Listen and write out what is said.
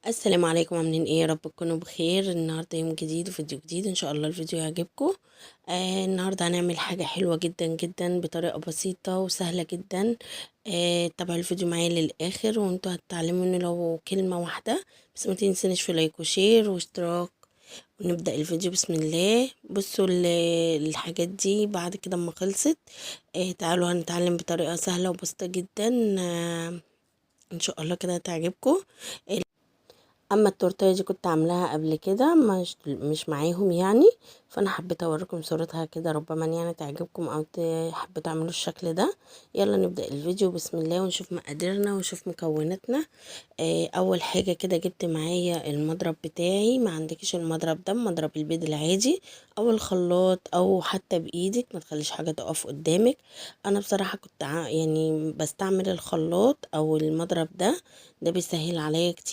السلام عليكم، عاملين ايه؟ يا رب تكونوا بخير. النهارده يوم جديد وفيديو جديد، ان شاء الله الفيديو يعجبكم. النهارده هنعمل حاجة حلوة جدا جدا بطريقة بسيطة وسهلة جدا. تابعوا الفيديو معايا للاخر وانتوا هتتعلموا منه لو كلمة واحدة بس. ما تنسونيش في like و share واشتراك، ونبدا الفيديو بسم الله. بصوا الحاجات دي بعد كده اما خلصت. تعالوا هنتعلم بطريقة سهلة وبسيطة جدا. ان شاء الله كده هتعجبكم. اما التورتيه دي كنت عاملاها قبل كده مش معاهم يعني، فانا حبيت اوريكم صورتها كده، ربما يعني تعجبكم او تحبوا تعملوا الشكل ده. يلا نبدا الفيديو بسم الله ونشوف مقاديرنا ونشوف مكوناتنا. اول حاجة كده جبت معايا المضرب بتاعي. ما عندكيش المضرب ده، مضرب البيض العادي او الخلاط او حتى بايدك، ما تخليش حاجة تقف قدامك. انا بصراحة كنت يعني بستعمل الخلاط او المضرب ده، ده بيسهل عليا كتير.